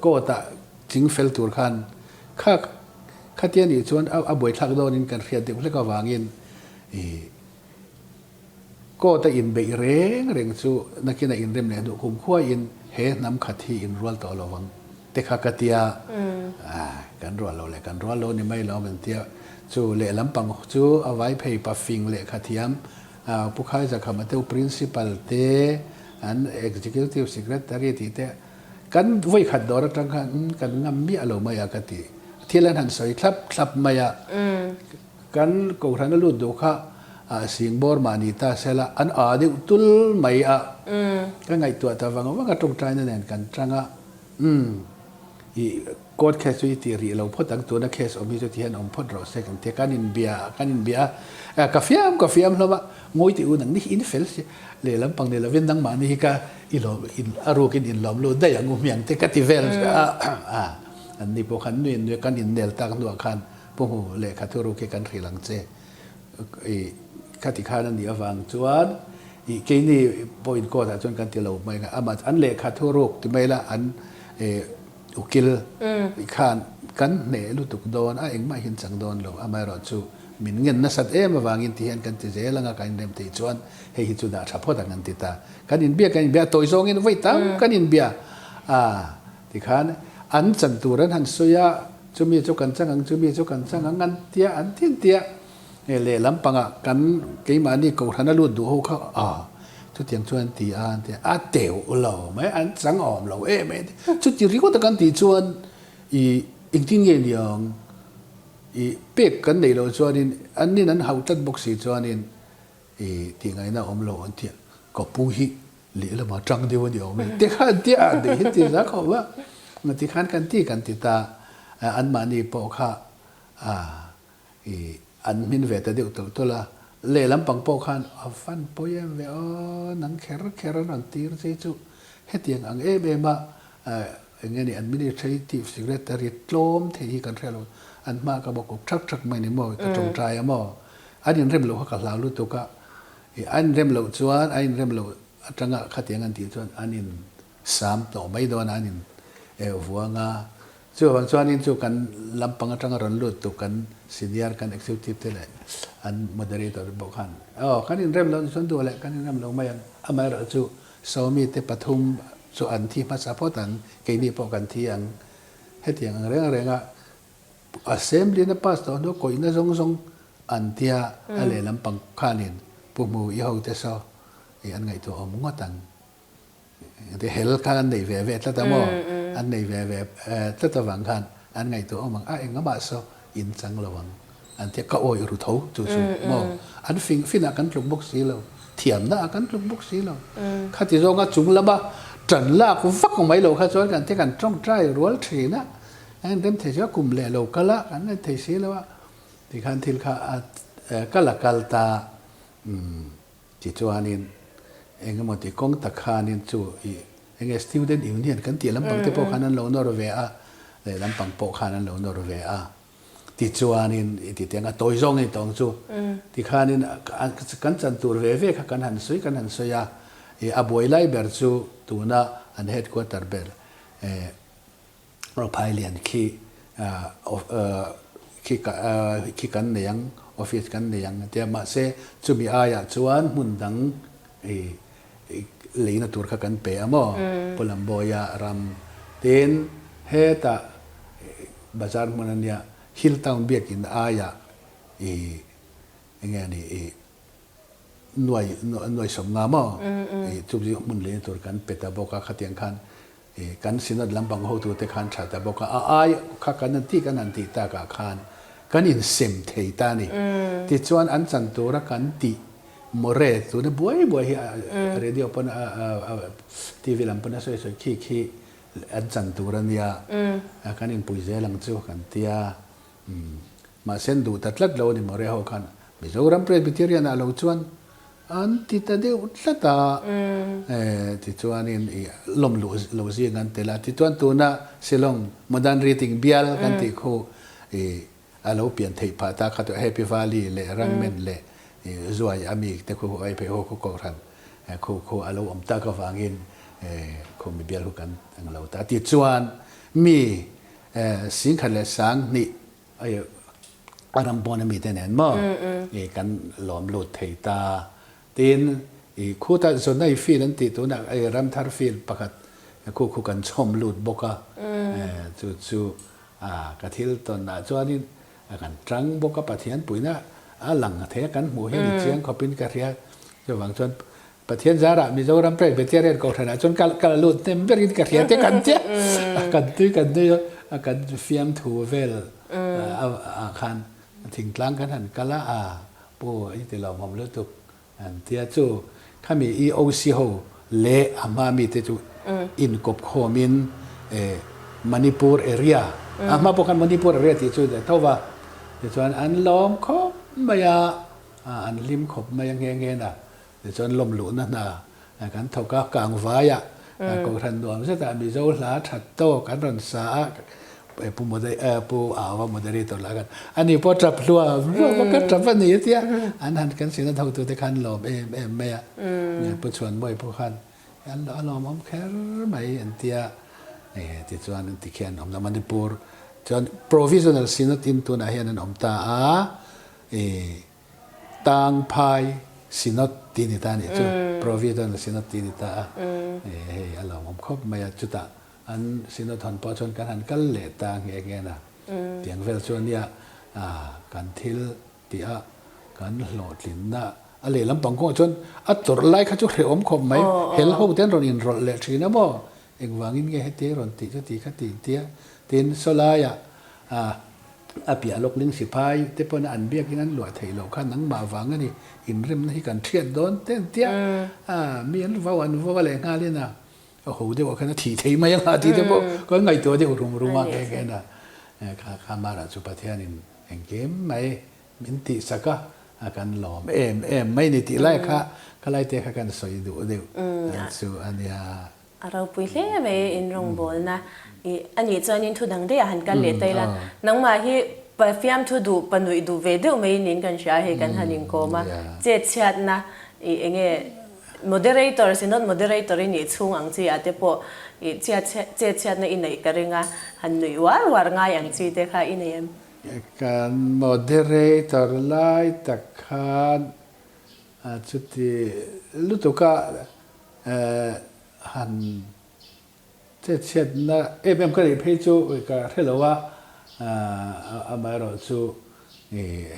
court ah ching fel tur khan kha khatia nih chuan a buaithlak dawnin kan hriat deuh hlek avangin i Court a inbeih reng reng chu nakin a inrem leh hnuh kum khuaiin he hnam khat hi inrual tawh lo ang te kha ka tia, kan rual lo leh kan rual lo ni mai lo ang tia chu lehlam pang chu a vai phei pa fing lehkha thiam Pu Khaizakhama te u Principal te an Executive Secretary tih te kan vawikhat dawr atang khan kan ngam miah lo mai a ka ti thil an han sawi thlap thlap mai a. Kan Kohhran a lut duh kha Singbawr mah ni ta sela an aa deuh tul mai a, ka ngaihtuah ta vang vang a tawngtaina nen kan tang a, umm i court case chu i tih rih lo phawt ang tuna case awm hi chu ti hian awm phawt rawh se kan ti a, kan inbia kan inbia a, ka fiam ka fiam hlawm a, ngawi tih u nang ni hi in fel si lehlam pang ni lovin nangmahni hi ka i lawm in a rukin in lawm lut daih ang u hmiang te ka ti vel a, an ni pawh khan nui nui kan innel tak hnuah khan Pu Hmu, lehkha thu ruk hi kan hrilh ang che. I khati khan a nih avang chuan i keini pawh in court ah chuan kan ti lo mai ang a, amah an lehkha thu ruk ti mai la an ukil khan kan hneh lutuk dawn a, engmah hian chang dawn lo. Amaherawh chu min ngen nasat em avangin ti hian kan ti zel ang a, kan inrem theih chuan hei hi chu dah tha phawt ang an ti ta. Kan inbia kan inbia a, tawi zawngin vawi tam kan inbia a tikhan an chan tur an han sawi a, Chumi chu kan chang ang, chumi chu kan chang ang an tia, an ti an tia. Hei lehlam pangah kan keimahni Kohhran a lut duh ho kha a, chutiang chuan an ti a, an ti a, a teuh lo mai, an chang awm lo em em. Chuti ringawt a kan tih chuan i engtin nge ni ang, i pek kan neih loh chuanin an nin an hauh tlat bawk si chuanin i tihngaihna awm lo an ti a, ka pu hi Lehlamah tang deuh a ni awm e. Ti khan ti a neih hi ti za khawp a. Ti khan kan ti kan ti ta. Anmahni pawh kha i an hmin ve ta deuh tawlh tawlh a. Lehlam pang pawh khan a van pawi em ve aw, nang kher kher an rawn tir che chu hetiang ang em em a eng nge ni administrative secretary tlawm thei hi kan hre lo. An hma ka bawk awp thak thak mai ni maw, ka tawngtai a maw. An inrem loh kha ka hlau lutuk a. I an rem loh chuan a inrem loh atanga khatiang an tih chuan an in sam tawh mai dawn a, an in eh vuang a. Chuvang chuanin chu kan lampang atanga rawn lut tu kan senior kan executive te leh an moderator pawh khan aw kan inrem loh chuan duh leh kan inrem lo mai ang, amaherawh chu Sawmi te pathum chu an thi hmasa phawt ang, keini pawh kan thi ang hetiang ang reng reng a. Assembly na pass tawh hnu kawihna zawng zawng an tia a lehlam pang khanin Pu Hmu i hote saw i an ngaihtuah awm ngawt ang. Engti hel khan an nei ve ve tlat a maw? An nei ve ve tlat avang khan an ngaihtuah awm ang a engamah saw in chang lo ang an tia ka awih ru tho chu chu maw? An fing finah kan tluk bawk si lo, thiamna ah kan tluk bawk si lo. Khati zawnga chung lama tan lak vak mai lo kha chuan kan tia kan tawngtai rual thin a. A inrem thei chu a kum leh lo kal a, kan en thei si lo a, tikhan thil kha a kal a kal ta umm tichuanin eng emaw ti kawng tak khanin chu ih eng nge student union kan tih lampang te pawh khan an lo nawr ve a, leh lampang pawh khan an lo nawr ve a, tichuanin i ti teng a tawi zawng in tawng chu tikhanin kan chan tur ve ve kha kan han sawi kan han sawi a, ih a buai lai ber chu tuna an headquarter ber eh Rophai lian khi khi khi kan nei ang, office kan nei ang a tia. Mahse chumi aiah chuan hmun dang i. leina tur kha kan pe a maw? Pu Lambawiha ram. Tin, hetah bazar hmun a nia, Hill Town biakin aiah i enge a nih i nuai nuai 50 maw? I chu hmun leina tur kan pe ta bawk a, khatiang khan I kan Synod lampang hotute khan tha ta bawk a, a ai kha kan han tih kan han tih takah khan kan insem thei ta a ni. Tichuan an chan tura kan tih more tuna buai buai hi radio pawn a TV lam pawn a sawi sawi khi khi an chan tur a nia, kan inpui zel ang chu kan tia. Mahse an duh ta tlat lo a ni more ho khan Mizoram Presbyterian ah lo chuan An ti ta deuh tlat a, tichuanin i lawm luh lo zing an tel a. Tichuan tuna Shillong Modern Reading bial kan tih khu i a lo pian theih phah ta kha tawh Happy Valley leh Rangmen leh i Zuai a mi te khu ai phei ho khu kohhran khu khu a lo awm tak avangin khu mi bial khu kan ang lo ta. Tichuan mi 10,000 leh 2000 A ram pawn a mite nen maw i kan lawm lut thei ta. Tin, i khuta Zonai field an tih tunah i Ramthar field pakhat khu khu kan chhawm lut bawk a, chu chu ka thil tawnah chuanin kan tang bawk a, Pathian puihna a lang thei a kan hmuh hian i chiang khawpin ka hria. Chuvang chuan Pathian zarah Mizoram Presbyterian Kohhranah chuan ka ka la lut hnem berin ka hria te kan tia kan tui kan nui a kan fiamthu vel ah khan thingtlang kan han kal a a pu i ti lawmawm lutuk an tia chu khami EOC ho leh a hma mite chu inkawp khawmin Manipur area a hma pawh khan Manipur area tih chu tho va tichuan an lawm khawp mai a an hlim khawp mai a nghe nghe na. Tichuan lawm luhna hna kan thawk a, Kangvaiah Kohhran nuam zetah Mizo hla that tawk an rawn sa a, Pu Pu Aua moderator lah khan ani pawh tap hluam hluam a, ka tap a ni a tia, an han kan sina thawktute khan lawm em em mai a, Pu Chhuanmawii pawh khan a lawmawm kher mai an tia, tichuan an ti khian awm na Manipur chuan Provisional Synod in tunah hian an awm ta a, Tangphai Synod tih ni ta a nih chu, Providence Synod tih ni ta a, hei a lawmawm khawp mai a, chutah an Synod hawn pawh chuan kan han kal leh ta nghe nghe na, tiang vel chu ania kan thil tih a kan hlawhtlinna a lehlam pang kawngah chuan a tawrh lai kha chu hrehawm khawp mai, hel ho te an rawn inrawlh leh thin a maw, engvangin nge heti rawn tih chu tih kha tih tia, tin sawlaiah A piah lawk ling sipai te pawn an biakin an luah theih loh kha nangmah vang a ni, inrimna hi kan thiat dawn te an tia, a mi an vo an vo a leh nghalin a a ho deuh ah khan a thih thei mai ang a tih te pawh kan ngaihtuah deuh rum rum a nghe nghe na kha kha mara chu Pathianin engkim mai min tihsak a kan lawm em em mai ni tih lai kha khalai te kha kan sawi duh deuh chu a nia. A ropui hle mai in rawngbawlna i a nih chuanin thu dang daih ah han kal leh ta ila, nangmah hi pa fiamthu duh pa nuih duh ve deuh mai niin kan hria hei kan han inkawm a, chet chhiatna i enge moderator synod moderator i nih chhung ang chi ah te pawh i chiat chet chhiatna i neih ka ring a, han nuih uar uar ngai ang chi te kha i nei em? Kan moderator lai tak khan chuti lutuk a Han chetchhiatna em em ka neih phei chu ka hre lo a, amaherawh chu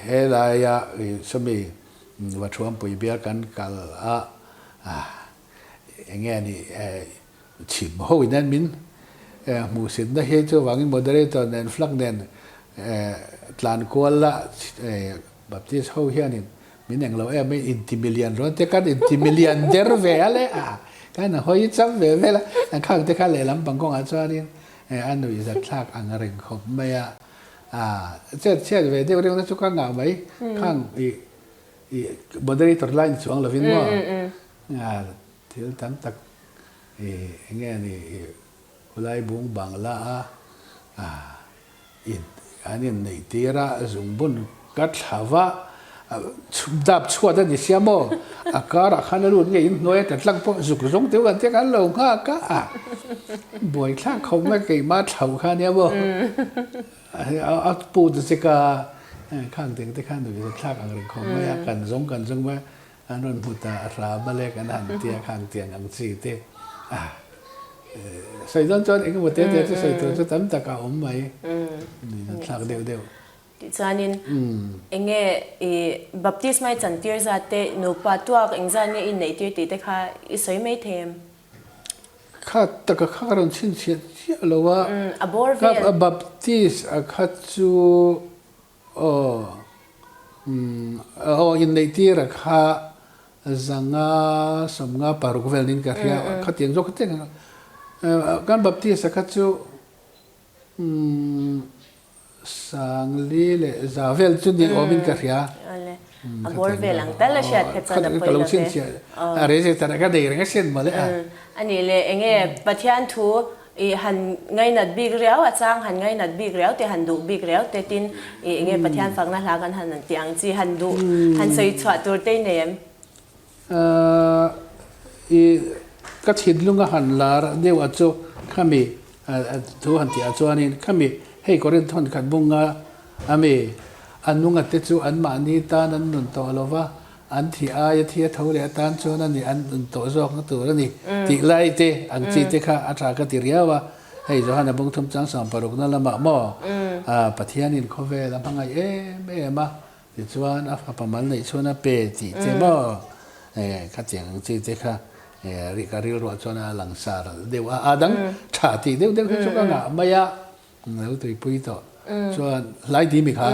helaia sawmi Vathuampui bial kan kal a, eng nge nih chhim ho in an min hmuhsitna hi chuvangin moderator nen flag nen tlan kual la Baptist ho hianin Min eng lo em mai inti milian rawn te kan inti milian der ve a le a kan hawi cham ve vel a an khang te kha lehlam pang kawngah chuanin a nuih zat thlak ang reng khawp mai a a chet chhiat ve deuh reuh na chu ka ngah mai khang i i moderator line chuang lovin maw thil tam tak i enge ni i khulai bung bangla a a An inneih tir a, zungbun ka thla va, dap chhuat a ni sia maw? A karah khan a lut nge inhnuai a tla tlang pawh zuk zawng teuh kan tia kan lo nghak a, buaithlak khawp mai keimah thlauh kha ania maw? A pu ta che ka, khang deng te khan nuihzat thlak ang reng khawp mai a, kan zawng kan zawng mai a. an rawn hmu ta hram a le kan han tia khang tiang ang chi te a sawi dawn chuan engemaw te te chu sawi tur chu tam tak a awm mai ni an thlak deuh deuh. Tichuanin enge i baptisma i chantir zat te nupa tuak engzat nge i neih tir tih te kha i sawi mai thei em? Kha taka kha ka rawn chhinchhiah chiah lo a. A bawr vel. Ka baptist a kha chu aw aw inneih tir a kha 500 56 vel niin ka hria khatiang zawk khatiang kan baptist a kha chu 4100 vel chu ni awmin ka hria. A bawr vel ang tal a hriat kha chuan a pawi lo ve. A register a ka nei reng a hriat mawle a. A nih leh enge Pathian thu i han ngainat bik riau a chang han ngainat bik riau te han duh bik riau te tin i enge Pathian fakna hla kan han tih ang chi han duh han sawi chhuah tur te i nei em? I ka thinlung a han lar deuh a chu khami thu han tih ah chuanin khami hei Korinth hawn khat bunga ami a nunga te chu anmahni tan an nun tawh lo va, an thih aia thi a tho leh atan chuan a ni an nun tawh zawkna tur a ni tih lai te ang chi te kha a tha ka ti riau a, hei Johana bung thum chang 60 na lamah maw Pathianin khawvel a hmangaih em em a Tichuan a fapa mal neih chuan a pe tih che maw? Khatiang ang chi te kha ka rilruah chuan a langsar deuh a, a dang tha tih deuh deuh hi chu ka ngah mai a, lo tuipui tawh. Chuan hlai ti mi kha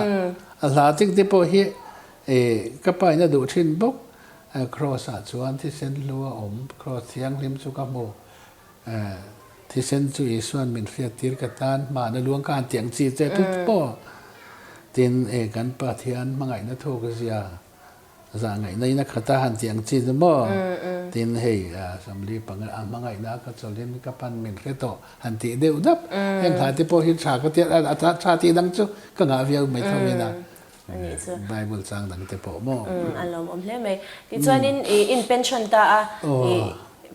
a hla ching te pawh hi ka pa in a duh thin bawk, Kraws ah chuan thisen hlu a awm, Kraws thianghlim chu ka hmu, Thisen chu Isua'n min hriattir ka tan hmana luang khan tiang chi che tut pawh. Tin, e kan Pathian hmangaihna thuk zia zah ngaihna in a khat a han tiang chi chu maw? Tin, hei 45 a hmangaihna ka chawlhin ka pan min hre tawh han tih deuh dap. Heng hla te pawh hi tha ka tiat a, tha tih dang chu ka ngah viau mai tho in a. Anih chu. Bible chang dang te pawh maw? Umm a lawmawm hle mai. Tichuanin i in pension ta a, i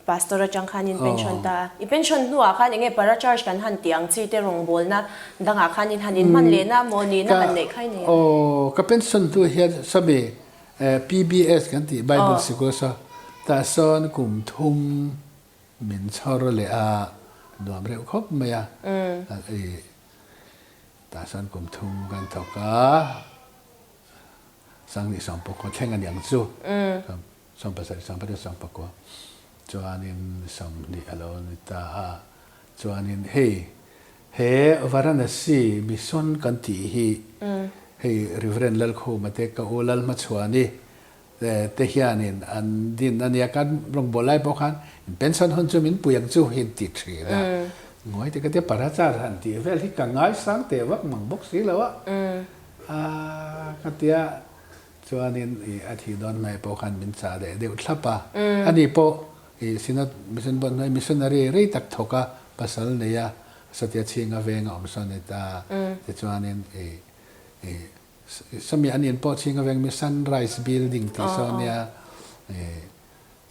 pastor atang khan in pension ta a. I pension hnuah khan enge para church kan han tih ang chi te rawngbawlna dangah khan in han inhman lehna maw nihna han neih khai nei ang? Aw, ka pension hnu hian sawmi PBS kan tih Bible sikul saw tah sawn kum thum min chhawr leh a, nuam reuh khawp mai a. I Tah chuan kum thum kan thawk a, 2019 thleng a ni ang chu, 17, 18, 19 chuanin 20 a lo ni ta a, chuanin hei he Varanasi Mission kan tih hi hei Reverend Lalkhuma te ka u Lalhmachhuani te hianin an din a nia, kan rawngbâwl lai pawh khan pension hun chu min pui ang chu hi an ti thin a, ngawi te ka tia parachar han tih vel hi ka ngaisang teh vak mang bawk si lo a, a ka tia chuanin i a thih dawn hmai pawh khan min chah leh deuh thlap a, ani pawh i Synod Mission Board hnuai missionary rei tak thawk a pasal nei a, satia chhinga venga awm sawn a ni ta, tichuanin i i Sawmi an in pawh chhing aveng mi Sunrise Building tih saw nia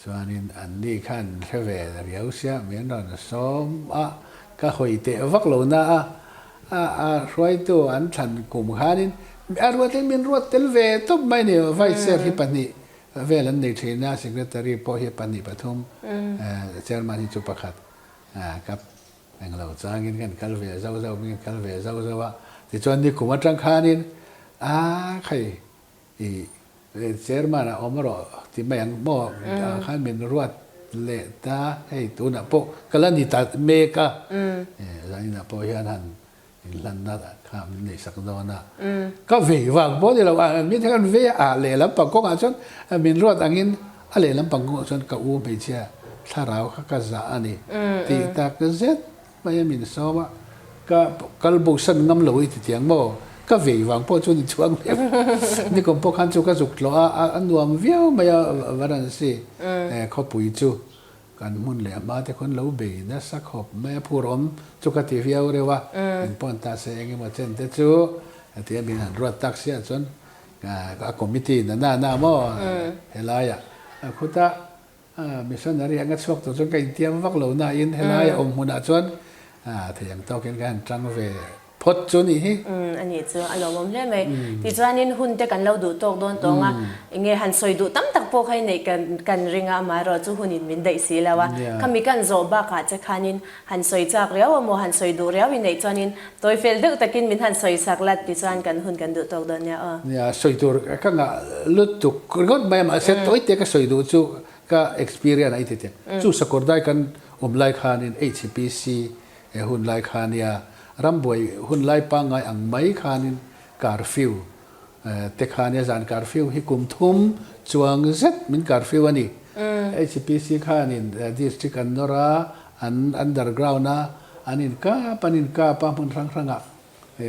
chuanin an ni khan hre ve riau sia min rawn sawm a, ka hawi teh vak lo na a, a hruaitu an thlan kum khanin a ruat in min ruat tel ve tawp mai ni, Vice Chair hi pahnih vel an nei thin a, Secretary pawh hi pahnih pathum, Chairman hi chu pakhat ka Englo changin kan kal ve zauh zauh min kal ve zauh zauh a, tichuan nikum atang khanin a khai i chairman a awm rawh ti mai ang maw ah khan min ruat leh ta hei tunah pawh ka la ni ta mek a, zaninah pawh hian han inhlanna kha min neihsak dawn a, ka vei vang pawh ni lo a, min khan vei a lehlam pang kawngah chuan min ruat angin A lehlam pang kawngah chuan ka u hmeichhia thlarau kha ka zah a ni tih tak zet mai a min sawm a, ka kal bosan ngam lo i ti tiang maw? Ka vei vang pawh chu ni chuang lem. Nikum pawh khan chu ka zuk tlawh a, a nuam viau mai a Varanasi khawpui chu kan hmun leh hma te khawn lo bei nasa khawp mai a, phur awm chu ka ti viau reuh a, engpawh an ta se eng emaw chen te chu tia min han ruat tak siah chuan A committee na na na maw helaiah khuta missionary anga chhuak tur chuan ka intiam vak lo nain helaiah awm hmunah chuan thei ang tawkin ka han tang ve. phawt chu nih hi. Umm a nih chu a lawmawm hle mai. Tichuanin hun te kan lo duh tawk dawn tawng a, enge han sawi duh tam tak pawh kha i neih kan kan ring a, amaherawh chu hunin min daih si lo a. Khami kan zawh bakah che khanin han sawi chak riau a maw, han sawi duh riau i neih chuanin tawi fel deuh takin min han sawi sak la tichuan kan hun kan duh tawk dawn nia aw. Nia, sawi tur ka ngah lutuk ringawt mai a, mahse tawi te ka sawi duh chu ka experience a i ti teh. Chu sakawr dai kan awm lai khanin HPC He hun lai kha nia, rambuai hun lai pangngai ang mai khanin curfew te kha nia, zan curfew hi kum thum chuang zet min curfew a ni. HPC khanin district an nawr a, an underground a, an inkap an inkap a hmun hrang hrangah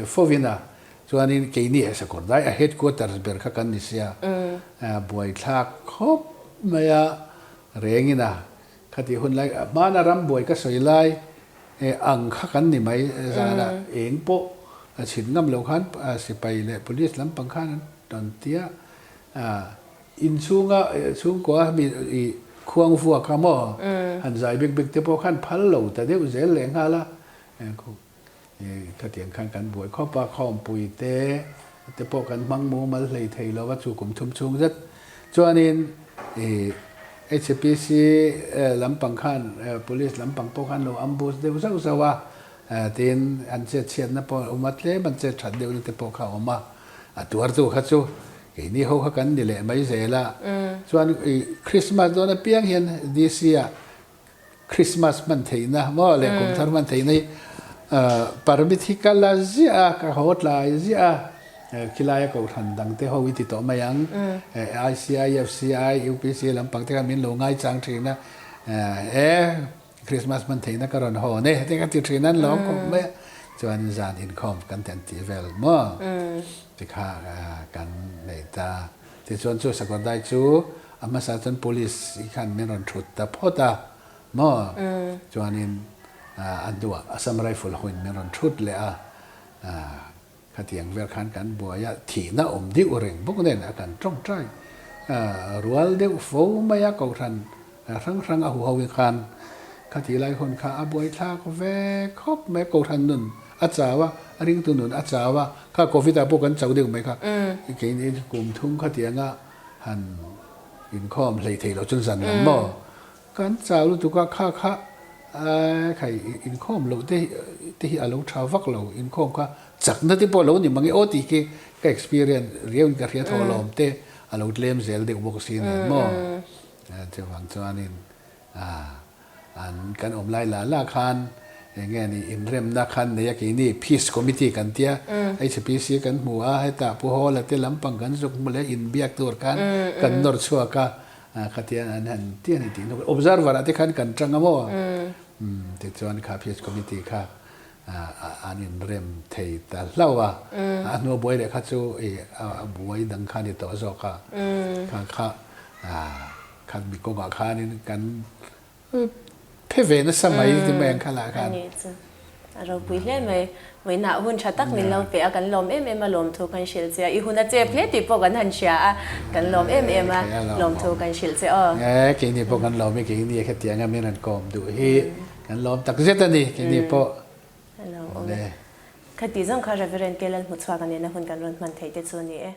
fovin a, chuanin keini he Sakawrdai a headquarters ber kha kan ni sia, buaithlak khawp mai a, rengin a. Khati hun lai hmana rambuai ka sawi lai ang kha kan ni mai zanah eng pawh a chhit ngam lo khan sipai leh police lampang khan an rawn ti a, inchhunga chhungkua mi i khuang vuak kha maw han zai bik bik te pawh khan phal lo ta deuh zel leh nghal a. Khatiang khan kan buai khawp a, khawmpui te te pawh kan hmang mumal hlei thei lo a, chu kum thum chhung zet chuanin ih HPC lampang khan police lampang pawh khan lo ambush deuh zauh zauh a, tin an chet chhiatna pawh a awm a, tlem an chet that deuhna te pawh kha a awm a, a tuartu kha chu keini ho kha kan ni leh mai zel a, chuan ih Christmas dawn apiang hian DC ah Christmas hman theihna maw leh kum thar hman theihna hi permit hi ka la ziah a, ka haw tlai ziah a, khilaia kohhran dang te ho i ti tawh mai ang, ICI, FCI, UPC lampang te khan min lo ngaichang thin a, e Christmas hman theihna ka rawn hawn e te ka ti thin a, an lawm khawp mai a, chuan zan inkhawm kan ti an tih vel maw tikha kan nei ta. Tichuan chu Sakawrdai chu a hmasa chuan police hi khan min rawn thut ta phawt a maw? Chuanin a hnuah Assam Rifle hoin min rawn thut leh a, khatiang vel khan kan buai a, thihna awm deuh reng bawk nen a kan tawngtai rual deuh fo mai a, Kohhran hrang hrang a huho in khan khatih lai hun kha a buaithlak ve khawp mai, Kohhran nun a chau a, a ringtu nun a chau a, kha Covid ah pawh kan chau deuh mai kha, keini kum thum khatianga han inkhawm hlei thei loh chuan zan lam maw kan chau lutuk a, kha kha khai inkhawm loh te te hi a lo tha vak lo, inkhawm kha chakna te pawh a lo ni mang e aw tih khi ka experience riau in ka hria thaw lawm te a lo tlem zel deuh bawk si nen maw. Chuvang chuanin an kan awm lai la la khan eng nge ni inremna khan nei a keini Peace Committee kan tia HPC kan hmu a hetah Pu Hawla te lampang kan zuk hmu leh inbiak tur khan kan nawr chhuak a khatian an han ti a ni tih hnuk observer ah te khan kan tang a maw tichuan kha Peace Committee kha an inrem thei ta hlauh a a hnua buai leh kha chu a buai dang kha a ni tawh zawk a kha kha Khan mi kawngah khanin kan phe ve nasa mai ti mai ang khalah khan. A nih chu. A ropui hle mai. Vawiinah hun tha tak min lo pe a, kan lawm em em a, lawmthu kan hrilh che a. I hun a chep hle tih pawh kan han hria a, kan lawm em em a, lawmthu kan hrilh che aw. E, keini pawh kan lawm e, keini hetianga min rawn kawm duh hi kan lawm tak zet a ni, keini pawh. A lawm awm e. Khati zawng kha Reverend Kelalhmuchhuaka nena hun kan rawn hman theih te chu a ni e.